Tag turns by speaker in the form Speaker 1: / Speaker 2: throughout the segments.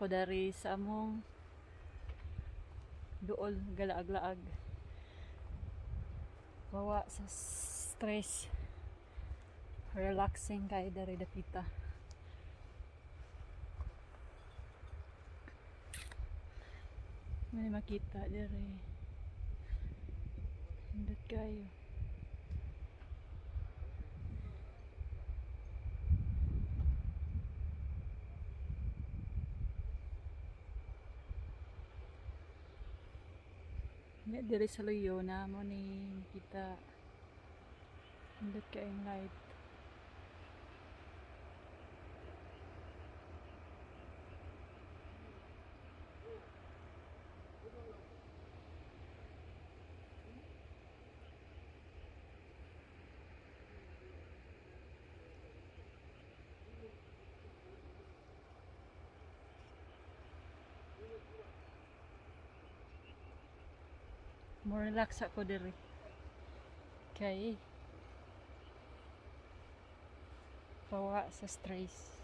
Speaker 1: Ko dari sa among duol, galaag-laag. Wawa sa stress. Relaxing kay dari dapita. May makita diri. Hindot kayo. Nga diri sa luyo na mo ni makita. Hindot kayong light. More relax ako diri. Kay pawa sa stress.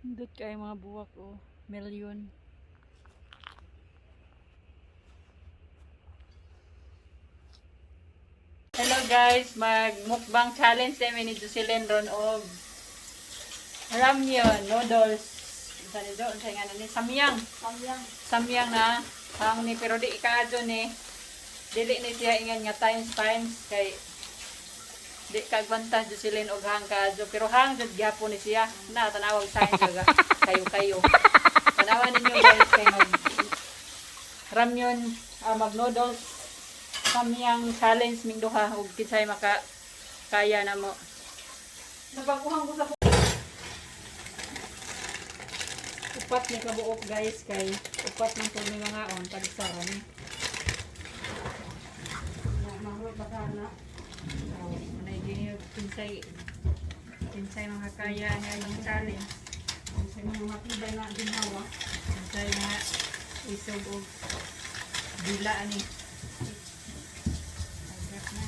Speaker 1: Hindot kay mga buwak oh. Million. Hello guys, mag mukbang challenge kami ni Jocelyn ron og ramyun noodles. Unsa ni do? Unsa nga ni? Samyang.
Speaker 2: Samyang.
Speaker 1: Samyang na hang ni, pero di ikaadyo ni, dili ni siya ingan nga times times kay di kagwanta Jocelyn og hang kaadyo, pero hang jud gyapon ni siya na. Tanawag sign kaga kayo kayo. Tanawan ninyo guys, kay mag ramyun, mag noodles samyang challenge ming duha ug kinsay maka kaya na mo.
Speaker 2: Nabaguhan ko sa
Speaker 1: Upat ni kabuok guys, kay upat man pud may mga on tag isa ra ni.
Speaker 2: Mahulog ba ka na?
Speaker 1: Oh, manay gini kinsay kinsay mga kaya nga yung challenge.
Speaker 2: Sa mga matibay na ginawa.
Speaker 1: Kinsay mga isog og dila ani. Agak na.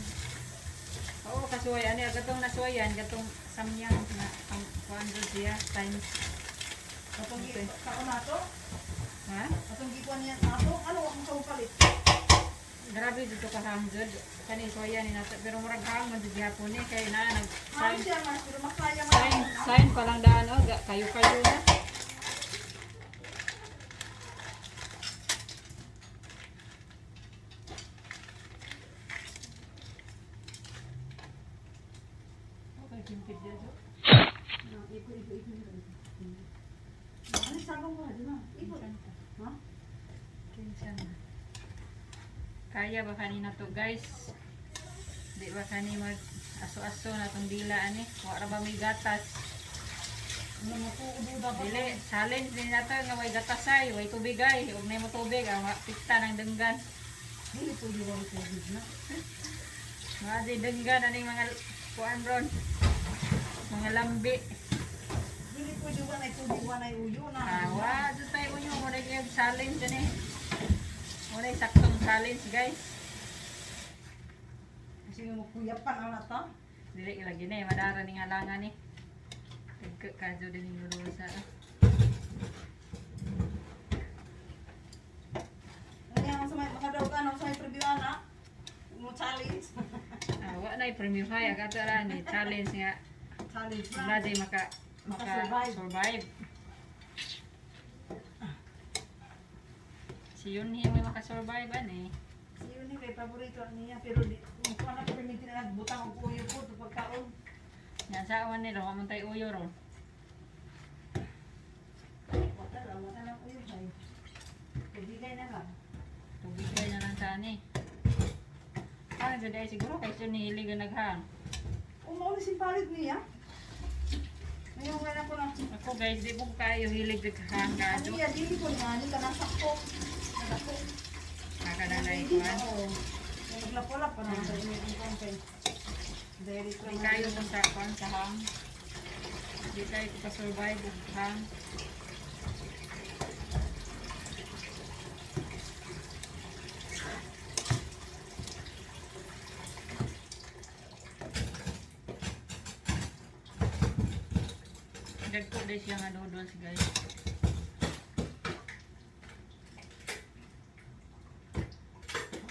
Speaker 1: Oo, kasuway ani katong nasuwayan katong samyang na ang kuan jud siya times.
Speaker 2: Katong
Speaker 1: Okay.
Speaker 2: kaon na to?
Speaker 1: Ha?
Speaker 2: Katong gikuan niya na to? Ano akong sa palit?
Speaker 1: Grabe dito ka hang jud. Kani suwayan ni nato, pero murag hang man jud gihapon ni kay na nag
Speaker 2: Ano
Speaker 1: sign
Speaker 2: siya man, pero masaya man.
Speaker 1: sign sign pa lang daan oh, kayo kayo na. Okay, kimpit dyan, so.
Speaker 2: Iko, iko, iko. Ano sabong ko? Di ba? Iko. Ha?
Speaker 1: Kinsa na. Kaya ba kanina to guys? Di ba kani mag aso-aso na tong dila ani? Wa ra ba may gatas?
Speaker 2: Ano mo po dapat?
Speaker 1: Dili, challenge din nato nga way gatasay, way tubig ay, ug nay mo tubig ang pikta ng denggan.
Speaker 2: Dili pwede wa tubig na.
Speaker 1: Mga di denggan aning mga kuan ron. Mga lambi.
Speaker 2: Dili pwede wa na tubig wa na uyo na.
Speaker 1: Ah, wa jud tayo unyo mo na yung challenge ani. Mo na saktong challenge, guys.
Speaker 2: Kasi mo kuyapan ang nata.
Speaker 1: Dili lagi na eh, madara ning halangan ni. Kadyo din yung lulusa.
Speaker 2: Ano yan sa may makadaw ka sa may preview ana? Mo challenge.
Speaker 1: Ah, wa na premium high ang ato ra ni challenge nga
Speaker 2: Challenge na.
Speaker 1: wala di maka maka
Speaker 2: Makasurvive.
Speaker 1: survive. Si Yunhi may makasurvive ani.
Speaker 2: Si yun ni kay paborito niya pero di mo ko na permit na nagbutang og uyo ko to pagkaon.
Speaker 1: Yan sa awan nila, wa man tayo uyo ron.
Speaker 2: Wala lang, wala lang uyo ay. Tubigay na lang.
Speaker 1: Tubig kayo na lang sa ani. Ah, jud ay siguro kay siya nihilig ang naghang.
Speaker 2: Umauli si palit niya. Ngayon wala ko na.
Speaker 1: Ako guys, di po kayo hilig naghang
Speaker 2: Ano
Speaker 1: kaadyo.
Speaker 2: niya, dili ko nga, ni kanang sakto. Nagako.
Speaker 1: Nakadanay kuan.
Speaker 2: Oo. Naglapolap pa na sa inyo ang kampay. Dahil ito
Speaker 1: Di kayo kung sa kuan sa hang. Di kayo ka survive og hang. Dagko din siya nga noodles, guys.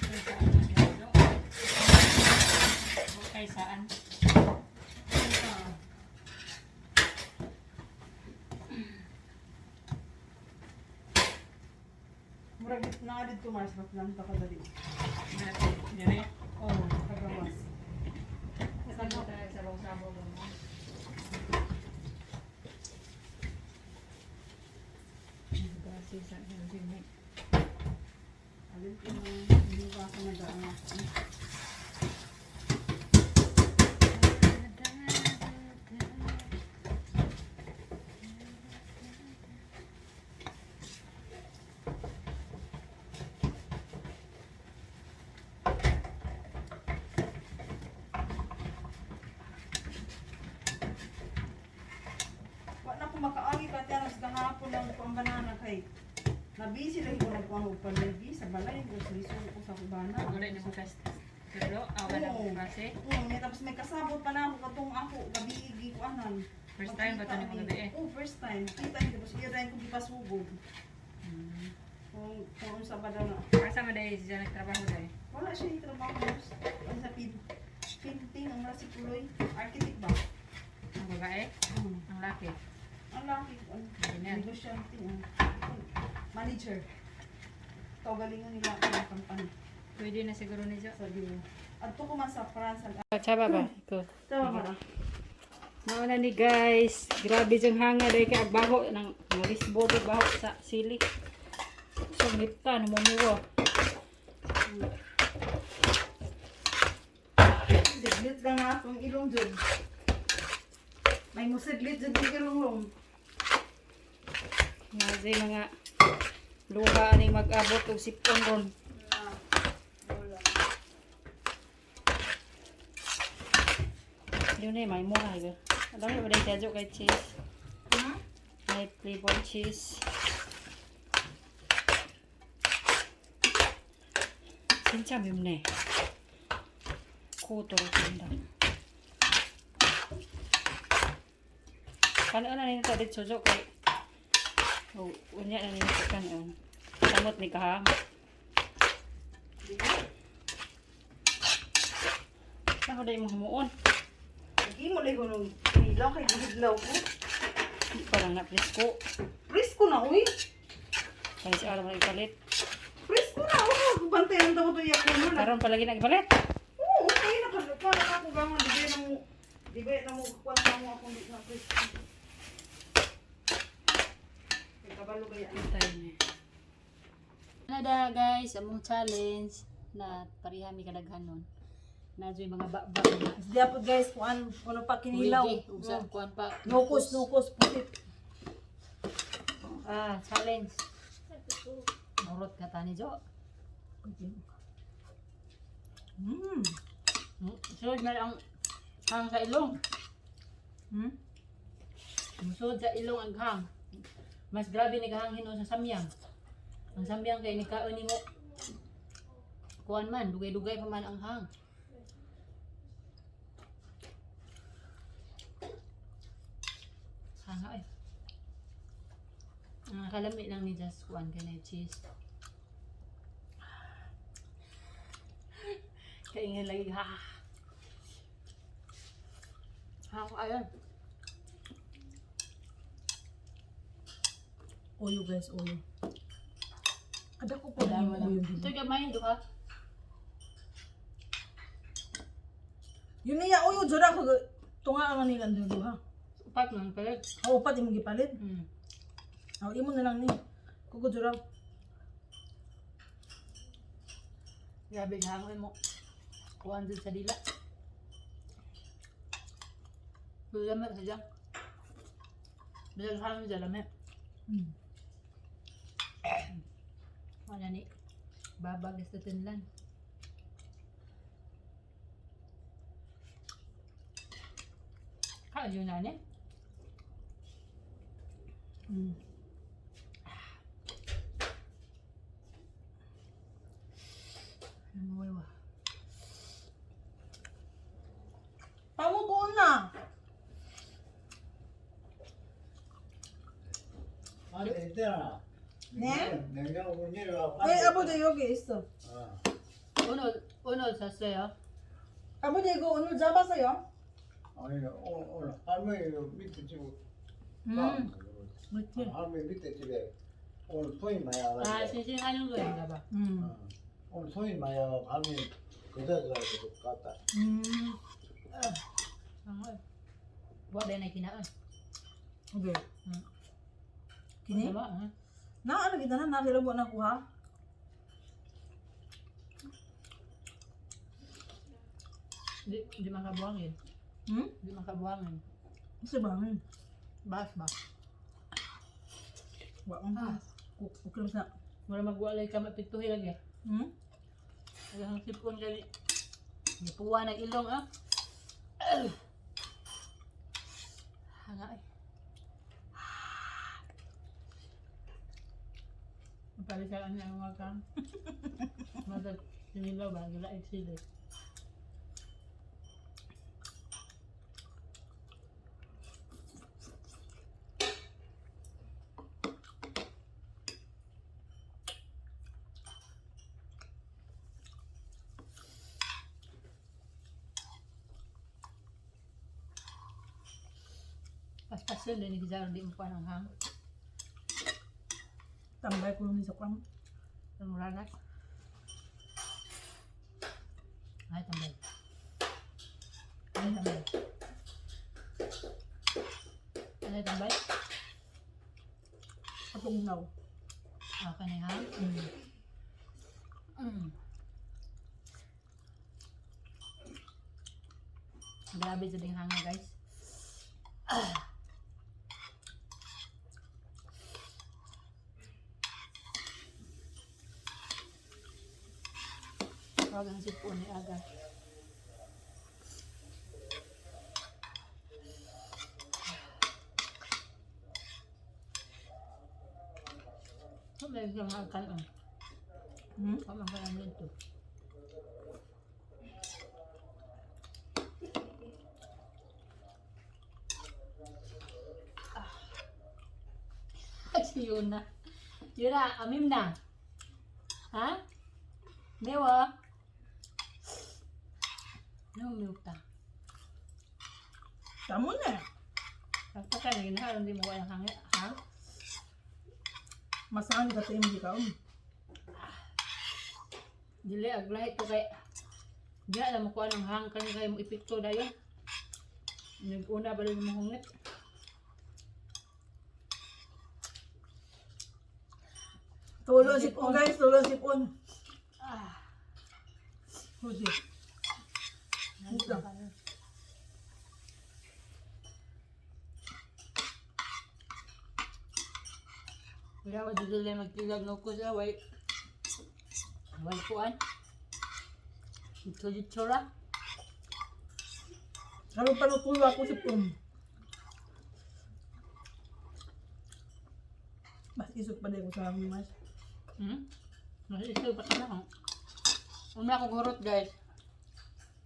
Speaker 1: Okay, saan ang gado? Okay, saan?
Speaker 2: Murag na dito Mars, ba't lang pa kadali?
Speaker 1: Dire.
Speaker 2: Oo, kagawas.
Speaker 1: Kasi tayo sa sabaw mo. Kasi sa hindi.
Speaker 2: Alin ko na, hindi ba ako nag-aano? Wa na ko makaagi ka tiyan sa gahapon ng kuang banana kay nabisi lagi ko ng kuang paligi sa balay ko sa liso ko sa kubana.
Speaker 1: Wala ni mo kas tulo, awa na
Speaker 2: Oo.
Speaker 1: mo kasi.
Speaker 2: Oo, may tapos may kasabot pa na ako katong ako gabi gi kuanan.
Speaker 1: First time ba ito ni mga gabi eh?
Speaker 2: Oh, first time. Kita niyo tapos iya dahil ko gipasugod. Kung unsa ba daw na.
Speaker 1: Asa man dahil siya nagtrabaho dahil?
Speaker 2: Wala siya yung trabaho boss. Ang sa painting ang wala si Puloy. Architect ba?
Speaker 1: Ang babae? Ang laki?
Speaker 2: Ang laki. Ang
Speaker 1: Ganyan.
Speaker 2: negosyante. Manager. Kaugalingon nila ang company.
Speaker 1: Pwede na siguro ni Jo.
Speaker 2: Sabi mo. Adto ko man sa France.
Speaker 1: Tsaba ba? Ikaw.
Speaker 2: Tama ba na?
Speaker 1: Mauna ni guys. Grabe diyang hanga dahil kay agbaho ng marisbo do baho sa sili. So ngipta numumiwo.
Speaker 2: Siglit lang na akong ilong dyan. May musiglit dyan yung ilong long.
Speaker 1: Nga di mga luha aning mag-abot og sipon ron. Yun eh, may mura yun. Alam mo ba dahil kay cheese?
Speaker 2: Hmm?
Speaker 1: May flavor cheese. 진짜 맵네. 고 떨어진다. Kanon na nito dito jo kay. Oh, unya na nito kanon. Samot ni kaham. Ako dai mo humuon.
Speaker 2: Lagi mo lang nung ilaw kay gihidlaw ko.
Speaker 1: Di pa lang na presko.
Speaker 2: Presko na, uy.
Speaker 1: Kaya si alam na ipalit.
Speaker 2: Presko na, uy. Bantayan daw ito yung kuno na.
Speaker 1: Karon palagi na ipalit.
Speaker 2: Oo, okay na. Para ako gamon. Di ba na mo, di ba na mo, kuwan na mo akong di na presko. Kay kabalo kaya.
Speaker 1: Tayo ni. Nada guys, among challenge na pareha mi kadaghan nun. Na yung mga baba na.
Speaker 2: Diya po guys, kuan kuno pa kinilaw.
Speaker 1: Wigi, ug sa kuan pa.
Speaker 2: Nukos, nukos, putit.
Speaker 1: Ah, challenge. Murot ka tani Jo. Sud man ang hang sa ilong. Musod sa ilong ang hang. Mas grabe ni kahang hinuon sa samyang. Ang samyang kay ni kaon nimo. Kuan man, dugay-dugay pa man ang hang. Hanga eh. Ang kalami lang ni Just kuan kay na cheese. Kaingin lagi ha. Ha, ayun.
Speaker 2: Oyo guys, oyo. Ada ko po
Speaker 1: Wala,
Speaker 2: yung
Speaker 1: wala.
Speaker 2: oyo.
Speaker 1: Ito gamay, duha.
Speaker 2: Yun niya oyo jura ko tunga ang nila ang duha.
Speaker 1: Upat man palit.
Speaker 2: Aw upat imong gipalit. Aw imo na lang ni. Kuko jura.
Speaker 1: Grabe hangin mo. Kuan dun sa dila. Lama sa. Bilang hangin sa lama. Wala ni. Babag sa tinlan. Ka yun na ni. Namuhay wa.
Speaker 2: Pamubuon na.
Speaker 3: 아, 괜찮아.
Speaker 2: 네?
Speaker 3: 냉장고 문 열어.
Speaker 2: Ay 아버지 여기 있어.
Speaker 3: 어.
Speaker 1: 오늘 샀어요.
Speaker 2: 아버지 이거 오늘 잡았어요?
Speaker 3: 아니, 오늘 할머니 밑에 집.
Speaker 1: 뭐지?
Speaker 3: 할머니 밑에 집에 오늘 손이 많이
Speaker 1: 아,
Speaker 3: 와가지고.
Speaker 1: 싱싱하는 거인가 봐.
Speaker 3: 어. 오늘 손이 많이 와가지고 할머니 그자들하고 갔다.
Speaker 1: Wa din ay kinaan.
Speaker 2: Okay. Kini?
Speaker 1: Diba? Ah.
Speaker 2: Na ano kita na nakilabo na kuha?
Speaker 1: Di makabuhangin.
Speaker 2: Hmm?
Speaker 1: Di makabuhangin.
Speaker 2: Sa bangin.
Speaker 1: Bas ba?
Speaker 2: Wa ah. Okay na.
Speaker 1: Mura magwalay ka mapituhi lagi. Ang sipon kay Nipuwa na ilong ah. Hanga ay. Mapali sa kanya ang mga kang. Matag sinilaw ba? Gilaig sila. Paspasin din ni Gizaro di mo pa ng hang.
Speaker 2: Tambay ko ni sa kwang.
Speaker 1: Ang ranas. Ay, tambay. Ay, tambay. Ano tambay?
Speaker 2: Atong naw.
Speaker 1: Ah, kanay hang. Grabe sa ding hanga, guys. Ah. Huwag ang sipon ni Aga. May mga kanon. Kamang kanon nito. Ah. Si Yuna. Yuna, amim na. Ha? 매워. 너무 매웠다.
Speaker 2: Tamo na.
Speaker 1: Pagpakain na hindi mo kaya hangin. Ha?
Speaker 2: Masahan ka sa imong gikaon.
Speaker 1: Dili aglahi to kay di alam mo kung anong hang kanya kayo mo epekto dayon. Nag-una ba rin mo hungit?
Speaker 2: Tulo sipon guys, tulo sipon.
Speaker 1: Ah,
Speaker 2: Hudi. Dito.
Speaker 1: Wala ko dito lang magtilag no ko sa way. Way kuan. Ito ra.
Speaker 2: Karon pa tulo ako si Pum. Mas isog pa din ko sa aming mas.
Speaker 1: Mas ito pa ka lang. Una akong hurot, guys.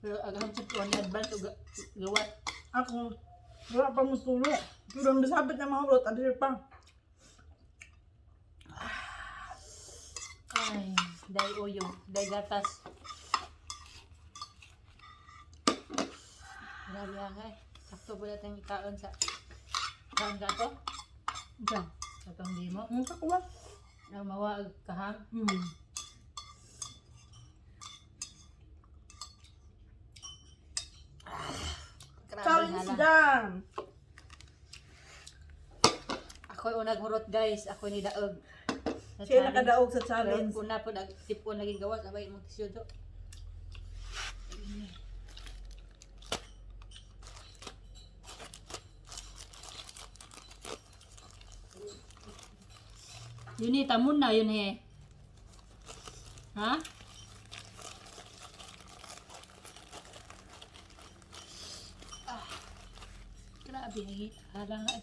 Speaker 1: Pero agahang sa tuwan ni advance og gawat.
Speaker 2: Ako, wala pa mo tulo. Pero ang bisabit na mga hurot, adir pa.
Speaker 1: Ay, day uyo, day gatas. Grabe ang ay. Sakto pala tayong ikaon sa kaon ka to?
Speaker 2: Ito.
Speaker 1: Sa tong dimo.
Speaker 2: Ang kakuha.
Speaker 1: Ang mawa og kahang. Grabe
Speaker 2: Challenge
Speaker 1: hala.
Speaker 2: done.
Speaker 1: Ako'y unag hurot, guys. Ako ni daog. Sa
Speaker 2: Siya
Speaker 1: challenge.
Speaker 2: nakadaog sa challenge.
Speaker 1: Pero una po nag tipon naging gawas abay imong tisyo do. Yun eh, tamon na yun eh. Ha? Ah, grabe, halang eh.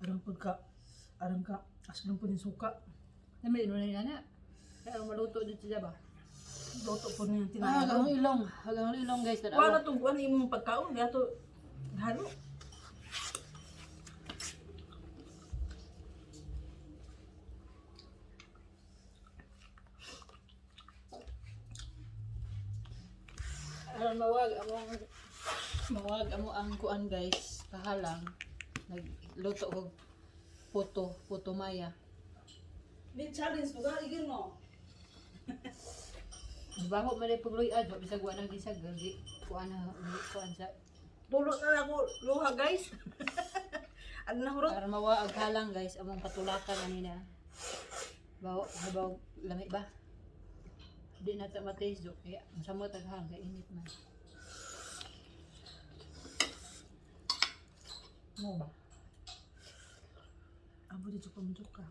Speaker 2: Arang pagka, arang ka, aslong po din suka.
Speaker 1: Nami, ino na yun na. Kaya maluto dito siya ba?
Speaker 2: Luto po niya
Speaker 1: Ah,
Speaker 2: tinayo.
Speaker 1: hanggang ilong. Hanggang ilong, guys. Tanawa.
Speaker 2: Wala tong kuan imong pagkaon, gato halo.
Speaker 1: Aron mawag amo ang kuan, guys, kahalang nagluto og puto, puto maya.
Speaker 2: Di challenge mo ga igin mo.
Speaker 1: Baho man ay pagluy-ad, wa bisag wa nang gisag gi kuan na gi kuan sa
Speaker 2: Tulo na ako luha, guys. Ano na hurot?
Speaker 1: Aron mawa ang halang, guys, among patulakan ani na. Baho habaw lami ba? Di na ta mataste do kaya masamot ang hang kay init man. Mo ba?
Speaker 2: Abo dito pa mo ka.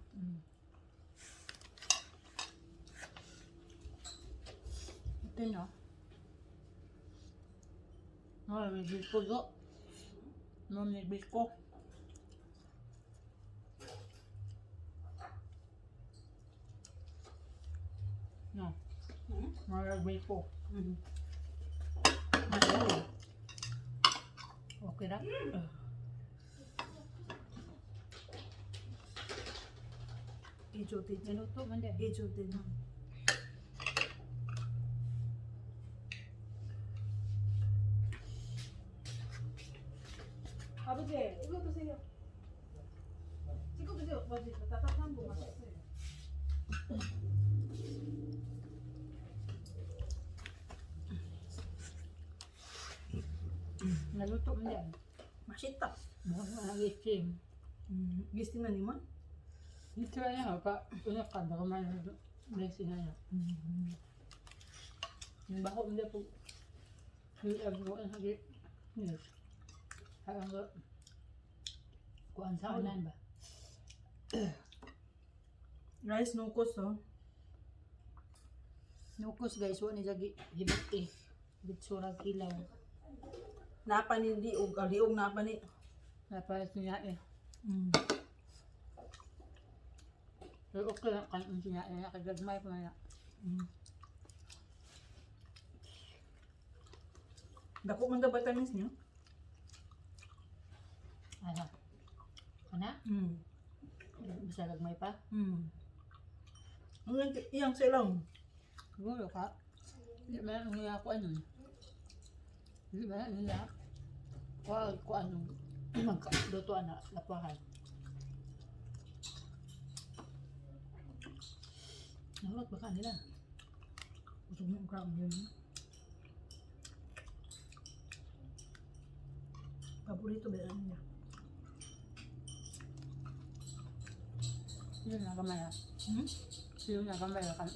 Speaker 1: Ito no. No, may bisko do. No, may bisko. No. May bisko. Okay ra?
Speaker 2: Ijo din.
Speaker 1: Naluto man di.
Speaker 2: Ijo din. 아버지, 이거 드세요. 이거 드세요. 아버지, 따뜻한 거 맛있어요.
Speaker 1: Naluto man di.
Speaker 2: 맛있다.
Speaker 1: Bukas na nag-steam.
Speaker 2: Gising na ni mo?
Speaker 1: Dito na pa una ka baka man blessing na niya. Yung bako hindi po. Yung ag ko ang hagi. Yes. Ang ko kuan sa unan ba?
Speaker 2: Rice no cost, oh.
Speaker 1: Nukos, guys, wa ni jagi hibot eh. Bitsura kilaw.
Speaker 2: Napa ni liog, ah, liog napa ni.
Speaker 1: Napalit niya eh. Pero okay lang kan ang niya eh nakagagmay pa na.
Speaker 2: Dako man daw vitamins niyo?
Speaker 1: Ano? Ana? Basta gagmay pa.
Speaker 2: Ang iyang silang.
Speaker 1: Siguro ka. Di ba ang niya ko ano? Di ba nila? Kuan ko ano magluto ana lapahan. Nahulot ba ka nila?
Speaker 2: Busog mo ang kaon yun. Paborito ba yan niya?
Speaker 1: Yun na gamay ah.
Speaker 2: Hmm?
Speaker 1: Yun na gamay ah.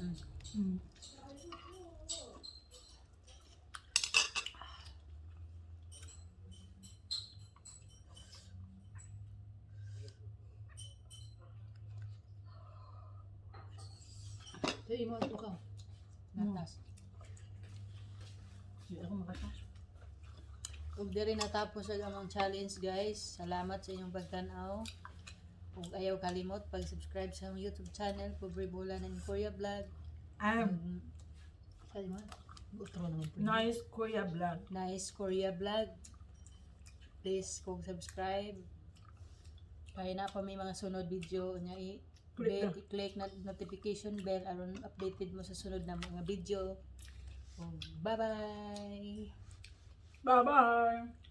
Speaker 4: So, imo ato ka. Natas.
Speaker 2: Di ako makatas.
Speaker 4: Ug diri natapos ang among challenge, guys. Salamat sa inyong pagtan-aw. Ug ayaw kalimot pag-subscribe sa among YouTube channel, Pobre Bola and Korea Vlog. Sa imo? Utro naman po.
Speaker 2: Nice Korea Vlog.
Speaker 4: Nice Korea Vlog. Please kung subscribe. Kaya na pa may mga sunod video niya i
Speaker 2: Click
Speaker 4: bell,
Speaker 2: na.
Speaker 4: I-click na notification bell aron updated mo sa sunod na mga video. Ug bye-bye.
Speaker 2: Bye-bye!